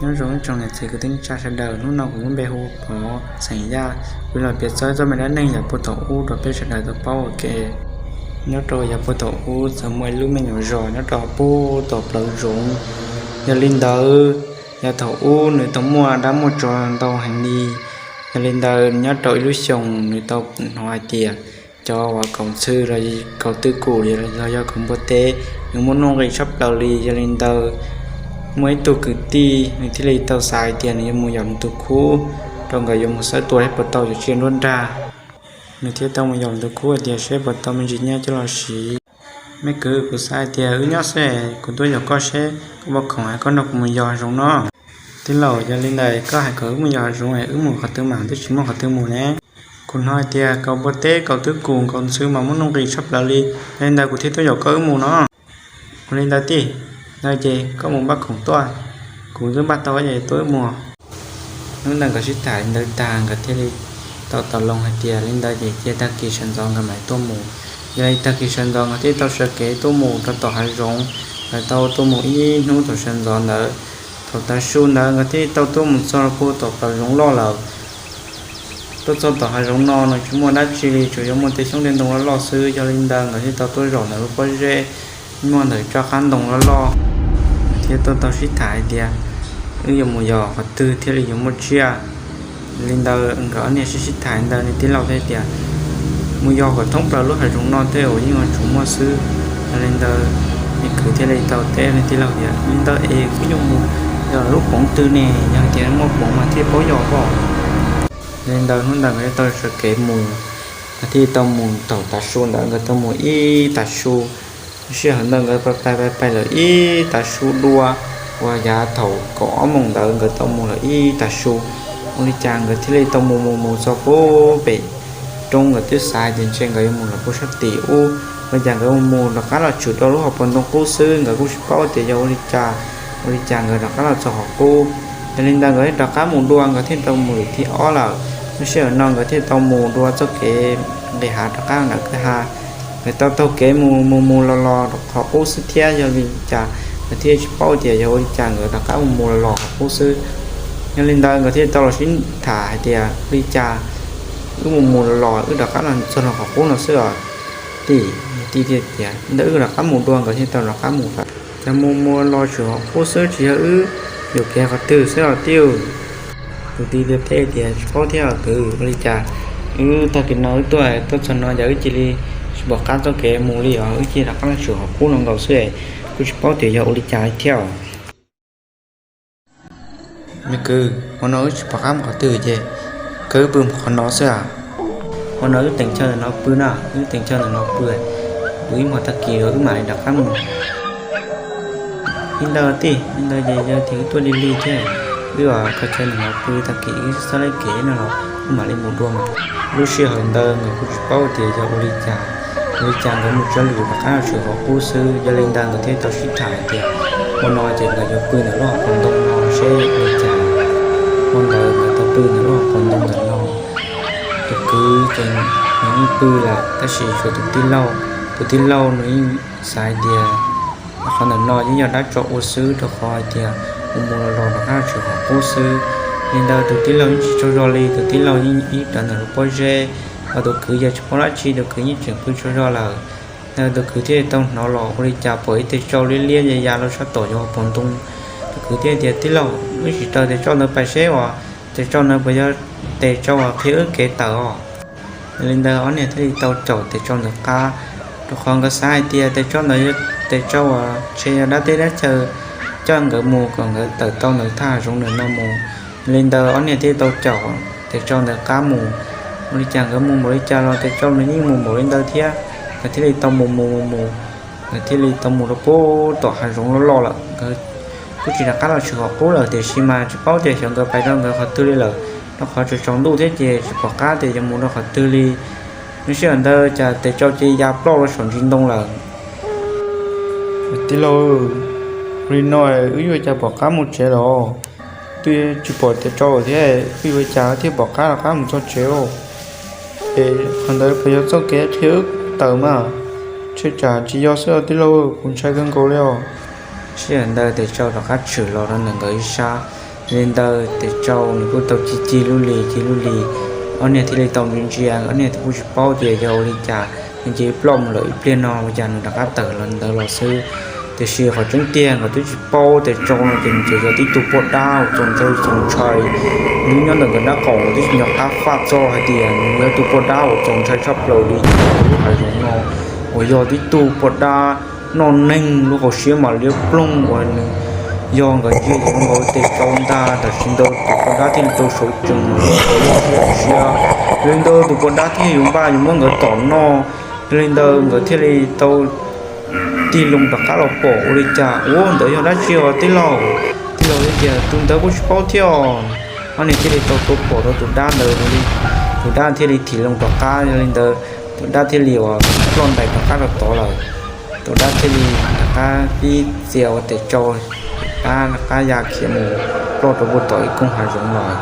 Nyob zoo ib tsoom niam txiv kwv tij neej tsa sawv daws, hnub no kuv lub npe hu Pov xeem Yaj, kuv los piav txog txoj me dab neeg yav puag thaum ub rau peb sawv daws tau paub ua ke. Nyob rau yav puag thaum ub txawm muaj ib lub me nyuam zos nyob rau puag tom plawv zoov. Yog li ntawd, yav thaum ub nws tau muaj dab muaj tsov ntau heev li. Yog li ntawd nyob rau ib lub xyoos nws tau hnov hais tias cov uas kaus ntxhw los kaus twj kum los yog kaus npua teb nws muaj nuj nqis tshaj plaws li. Yog li ntawd, muaj ib tug kwv tij nws thiaj li tau xav hais tias nws yuav mus yos tus khub rau nkawd yuav mus xawb tua seb puas tau cov tsiaj nruab nrag. Nws thiaj tau mus yos tus khub hais tias seb puas tau me ntsis nyiaj coj los siv. Me kwv, kuv xav hais tias wb nyob xwb, kuv tuaj yos koj seb koj puas khoom es koj nrog kuv mus yos hav zoov no. Tij laug, yog li ntawd koj hais kom wb mus yos hav zoov es wb mus qhov twg mas twb tsis muaj qhov twg mus ne. Kuv hnov hais tias kaus npua teb, kaus twj kum, kaus ntxhw mas muaj nuj nqis tshaj plaws li, yog li ntawd kuv thiaj tuaj yos koj wb mus no. Ua li ntawd tij, ntawd ces koj mus npaj khoom tuaj, kuv twb npaj tau ces tuaj wb mus. Hnub ntawd nkawd sib tham li ntawd tag nkawd thiaj li tau tau loo hais tias li ntawd ces cia tag kis sawv ntxov nkawd mam tuaj mus. Yog li tag kis sawv ntxov nkawd thiaj tau sawv kev tuaj mus rau tom hav zoov. Nkawd tau tuaj mus ib hnub thaum sawv ntxov ntawd, thaum tav su ntawd nkawd thiaj tau tuaj mus txog rau puag tom plawv zoov loj lawm. Tuaj txog tom hav zoov no nws tsis muaj dab tsi li, tsuas yog muaj tej xyoob tej ntoo loj loj xwb. Yog li ntawd nkawd thiaj tau tuaj zaum ntawm lub pob zeb muaj ntawm tsob qab ntoo loj loj. Nkawd thiaj tuaj tau sib tham hais tias wb yuav mus yos qhov twg thiaj li yuav muaj tsiaj. Li ntawd nkawd ob niag sib sib tham li ntawd nws tij laug thiaj tias mus yos kom thoob plaws lub hav zoov no tej uas yeej yuav tsum muaj xwb. Yog li ntawd, me kwv thiaj li tau teb nws tij laug tias li ntawd es wb yuav mus yos lub poov twg ne, yog tias muaj poov mas thiaj paub yos pob. Li ntawd hnub ntawd nkawd thiaj tau sawv kev mus. Nkawd thiaj tau mus thaum tav su ntawd nkawd tau mus ib tav su. Sij hawm ntawd nkawd pais pais pais lawm ib tav su dua, uas yav thaum kaum ob moos ntawd nkawd tau mus lawm ib tav su. Ua li cas nkawd thiaj li tau mus mus mus txog puag pem roob, nkawd twb xav hais tias ntshe nkawd yuav mus lawm puag sab tim ub. Ua li cas nkawd mus mus rov qab los tshwm rau lub hauv paus ntoo qub xwb, nkawd kuj tsis paub tias yog ua li cas. Ua li cas nkawd rov qab los txog qhov qub. Yog li ntawd nkawd thiaj rov qab mus dua, nkawd thiaj tau mus lwm thib ob lawm. Lub sij hawm no nkawd thiaj tau mus dua txoj kev nqis hav rov qab nram kwj ha. Nkawd tau taug kev mus mus mus los los qhov qub xwb thiab, yog li cas nkawd thiaj tsis paub tias yog ua li cas nkawd rov qab mus mus los los qhov qub xwb. Yog li ntawd nkawd thiaj tau los sib tham hais tias li cas wb mus mus los los wb rov qab los txog qhov qub no xwb os tij. Tij thiaj tias ntawd wb rov qab mus dua, nkawd thiaj tau rov qab mus lawm. Cas mus mus los tshwm qhov qub xwb, tsis yog wb yuam kev qhov twg xwb os tij. Tus tij thiaj teb tias tsis paub thiab os kwv, ua li cas wb tag kis no wb tuaj tuaj txog no cas wb cia li tsis pom qab txoj kev mus li os, wb cia li rov qab los tshwm qhov qub no nkaus xwb, kuj tsis paub tias yog ua li cas thiab os. Me kwv, hmo no wb tsis pom qab mus qhov twg ces kawg wb pw qhov no xwb as. Hmo no wb teem chaw ntawm no pw na, wb teem chaw ntawm no pw, pw ib hmo tag kis los wb mam li rov qab mus. Li ntawd tij, li ntawd ces yog tias wb tuaj lig lig thiab, wb los kho chaw ntawm no pw tag kis wb txhob laij kev no los wb mam li mus dua mas. Lub sij hawm ntawd nkawd kuj tsis paub tias yog ua li cas, ua li cas nkawd mus tso lwm rov qab los tshwm qhov qub xwb. Yog li ntawd nkawd thiaj tau sib tham hais tias hmo no ces nkawd yuav pw ntawm lub hauv paus ntoo no seb li cas. Hmo ntawd nkawd tau pw ntawm lub hauv paus ntoo ntawm no. Tus kwv ces nws yeej pw lawm tab sis tshuav tus tij laug, tus tij laug nws yeej xav hais tias qhov ntawm no yeej yog dab tsov ua xwb, rau qhov hais tias mus mus los los rov qab tshwm qhov qub xwb. Li ntawd tus tij laug yeej tsis tsaug zog li, tus tij laug yeej ib rawv ntawm lub pob zeb, ho tus kwv yog tsis paub dab tsi, tus kwv yeej tseem pw tsaug zog lawm. Tus kwv thiaj li tau hnov los ua li cas pom ib tes tsau liab liab ya ya los sab tom yov paus ntoo. Tus kwv thiaj tias tij laug, wb sim raws tes tsau ntawd pais seb uas tes tsau ntawd puas yog tes tsau uas qhia wb kev tawm os. Yog li ntawd ob niag thiaj li tau caum tes tsau ntawd qab, rau qhov nkawd xav hais tias tes tsau ntawd yog tes tsau uas ntshe yog dab teb dab chaw coj nkawd mus kom nkawd tawm tau ntawm thaj zoov ntawm no mus. Yog li ntawd ob niag thiaj li tau caum tes tsau ntawd qab mus. Ua li cas nkawd mus npaum li cas los tes tsau nws yeej mus npaum li ntawd thiab. Nkawd thiaj li tau mus mus mus mus, nkawd thiaj li tau mus rau puag tom hav zoov loj loj lawm. Nkawd kuj tsis rov qab los tshwm qhov qub lawm, tiam sis mas tsis paub tias xyov nkawd pais rau nkawd qhov twg li lawm, rau qhov tsaus tsaus ntuj thiab ces tsis pom qab tias yuav mus rau qhov twg li. Lub sij hawm ntawd cas tes tsau cia li ya ploj rau saum ntsis ntoo lawm. Tij laug, ua li no wb yuav ua cas pom qab mus tsev los? Twb tsis pom tes tsau thiab, wb yuav ua cas thiaj pom qab rov qab mus txog tsev? Es qhov ntawd puas yog txoj kev qhia wb tawm mas? Ntshe tsam tsis yog xwb os tij laug, kuv ntshai kawg nkaus li os. Sij hawm ntawd tes tsau rov qab tshwm los rau ntawm nkawd ib sab, Li ntawd tes tsau nws kuj tau cig cig lub li cig lub li, ob niag thiaj li tau ntsia ntsia, ob niag kuj tsis paub tias yog ua li cas, nws cia li ploj mus lawm ib pliag no ua cas nws rov qab tawm los ntawd los xwb. Tiam sis qhov tseeb tiag nkawd twb tsis paub tes tsau no ces nws txawm yog tib tug poj dab uas txaus ntshai txaus ntshai. Nws nyob ntawm nkawd dab qaum twb tsis nco qab faj txog hais tias nws yog tib tug poj dab uas txaus ntshai tshaj plaws li lub hav zoov no, uas yog tib tug poj dab noj neeg lub hauv siab mas liab ploog uas nws yog nkawd ntsia ces zoo nkaus tes tsau ntag. Tam sim ntawd tus poj dab thiaj li tau sawv tsees lub siab, yog li ntawd tus poj dab thiaj yuav npaj yuav muab nkawd tom noj. Yog li ntawd nkawd thiaj li tau tig loo rov qab los pom ua li cas ua ntawd yog dab tsi os tij laug? Tij laug tias tus ntawd kuj tsis paub thiab os. Ob niag thiaj li tau tuaj pom rau tus dab ntawd li, tus dab thiaj li thim loo rov qab. Yog li ntawd tus dab thiaj li uas ploj ntais rov qab rau tod lawm. Tus dab thiaj li rov qab pib txia ua tes tsau, dab rov qab ya khiav mus ploj rau puag tom ib koog hav zoov lawm.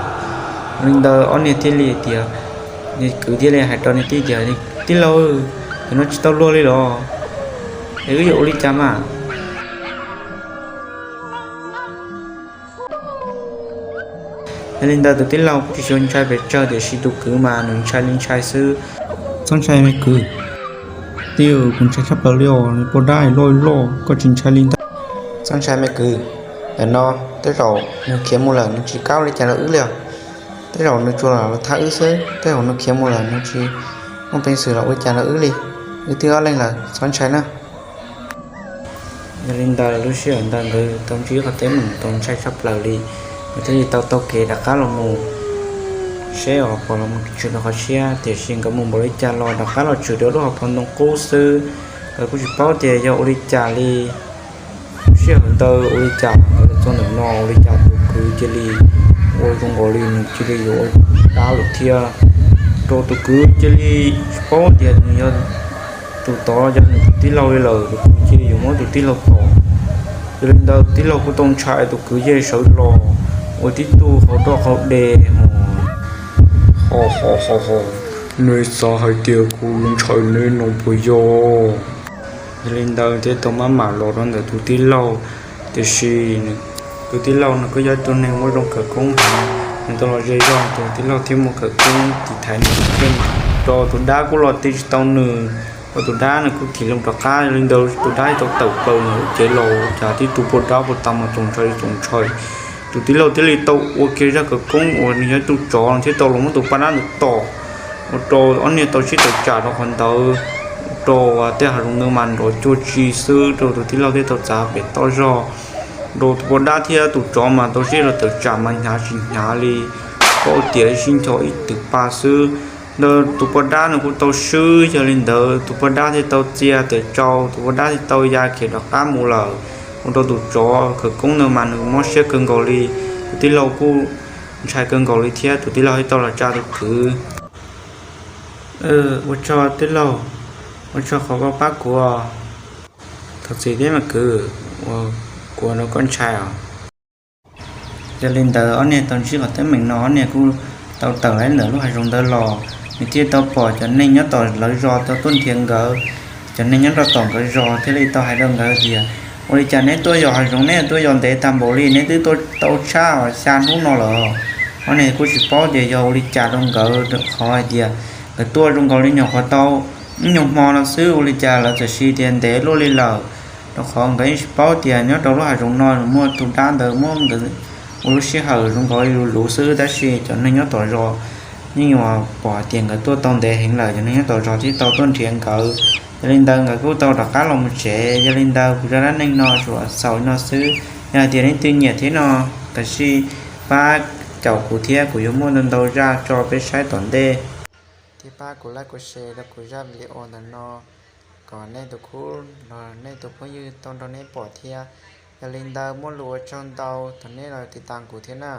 Li ntawd ob niag thiaj li tias, nws kwv thiaj li hais rau nws tij tias, tij laug, tus no tsis tau luag li los, es wb yuav ua li cas mas? Yog li ntawd tus tij laug kuj tsis xyuas ntshai pes tsawg tiam sis tus kwv mas nws ntshai li ntshai xwb. Txhob ntshai me kwv. Tij, kuv ntshai tshaj plaws li os, nws poj dab loj loj, koj tsis ntshai li ntag. Txhob ntshai me kwv, ntawm no tej zaum nws khiav mus lawm nws tsis kam ua li cas rau wb li os. Tej zaum nws tsuas los thab wb xwb, tej zaum nws khiav mus lawm nws tsis muaj peev xwm los ua li cas rau wb li. Wb twb ob leeg lawm, txhob ntshai na. Yog li ntawd lub sij hawm ntawd nkawd tau ntsib qhov teeb meem txaus ntshai tshaj plaws li, nkawd thiaj li tau taug kev rov qab los mus seb uas puas los mus tshwm rau qhov tshiab, tiam sis nkawd mus npaum li cas los rov qab los tshwm rau lub hauv paus ntoo qub xwb. Nkawd kuj tsis paub tias yog ua li cas li. Lub sij hawm ntawd ua li cas nkawd los txog ntawm no ua li cas tus kwv cia li ua zoo nkaus li nws cia li yuav ua dab lawm thiab. Rau tus kwv cia li tsis paub tias nws yog tus tod yog nws tus tij laug li lawm, tus kwv cia li yuav muab tus tij laug tom. Yog li ntawd tij laug kuj tau ntshai, tus kwv cia li sawv los ua tib tug qau roj qau de, ho ho ho ho, nej xav hais tias kuv ntshai nej no puas yog? Yog li ntawd thiaj tau maj mam los rau ntawm tus tij laug, tiam sis tus tij laug nws kuj yog ib tug neeg muaj zoo khawv koob heev, nws tau los ze zog tus tij laug thiab muaj khawv koob tiv thaiv nws tus kheej, rau tus dab kuj los ti tsis tau nws, ua tus dab nws kuj thim loo rov qab. Yog li ntawd tus dab tau tawm plaws nws lub cev los, cas tib tug poj dab puag ta mas txaus ntshai txaus ntshai. Tus tij laug thiaj li tau ua kiag zaj khawv koob uas nws yog ib tug tsov thiab tau los muab tus poj dab ntawd tom, ua rau ob niag tau sib tawm tsam rau qhov ntawd, rau tej hav zoov ntawd mas nrov cuag tsi xwb, rau tus tij laug thiaj tau txav pem toj zog, rau tus poj dab thiab tus tsov mas tau sib los tawm tsam mas hnyav tsis hnyav li, paub tias sib ncho ib tw pa xwb. Ntawd tus poj dab nws kuj tau swb, yog li ntawd tus poj dab thiaj tau txia tes tsau, tus poj dab thiaj tau ya khiav rov qab mus lawm, ua rau tus tsov khawv koob ntawd mas nws mob siab kawg nkaus li. Tus tij laug kuj ntshai kawg nkaus li thiab tus tij laug thiaj tau los tsa tus kwv. Ua tsaug tij laug, ua tsaug qhov koj pab kuv. Thov txim thiab me kwv, uas kuv ua rau koj ntshai os. Yog li ntawd ob niag tau ntsib qhov teeb meem no ob niag kuj tau tawm lawm ntawm lub hav zoov ntawd los, nws thiaj tau pom cov neeg nyob tom lawv zos tau tuaj nrhiav nkawd. Cov neeg nyob rau tom nkawd zos thiaj li tau hais rau nkawd tias, ua li cas neb tuaj yos hav zoov neb tuaj yos ntev tag npaum li, neb twb tuaj tau tshaj xya hnub no lawm. Ob niag kuj tsis paub tias yog ua li cas rau nkawd, qhov hais tias nkawd tuaj zoo nkaus li nyuam qhuav tau ib nyuag hmo no xwb, ua li cas lawv txawm siv tias ntev luaj li lawm. Rau qhov nkawd yeej tsis paub tias nyob rau lub hav zoov no nws muaj tus dab ntawd muab nkawd ua lub sij hawm zoo nkaus li luv luv xwb, tab sis cov neeg nyob tom zos yeej yuav pom hais tias nkawd tuaj tau ntev heev lawm, cov neeg nyob tom zos thiaj tau tuaj nrhiav nkawd. Yog li ntawd nkawd kuj tau rov qab los mus tsev. Yog li ntawd kuv zaj dab neeg no tsuas xaus li no xwb. Yog hais tias leej twg nyiam thiab no, tab sis pab caum kuv thiab, kuv yuav muaj ntau ntau zaj tso peb saib tom ntej. Thiab pab kuv like kuv share rau kuv zaj video ntawm no, kom nej tus khub los nej tus phooj ywg tau nrog neb pom thiab. Yog li ntawd muaj lus ua tsaug ntau, thov nej los tiv tas kuv thiab na.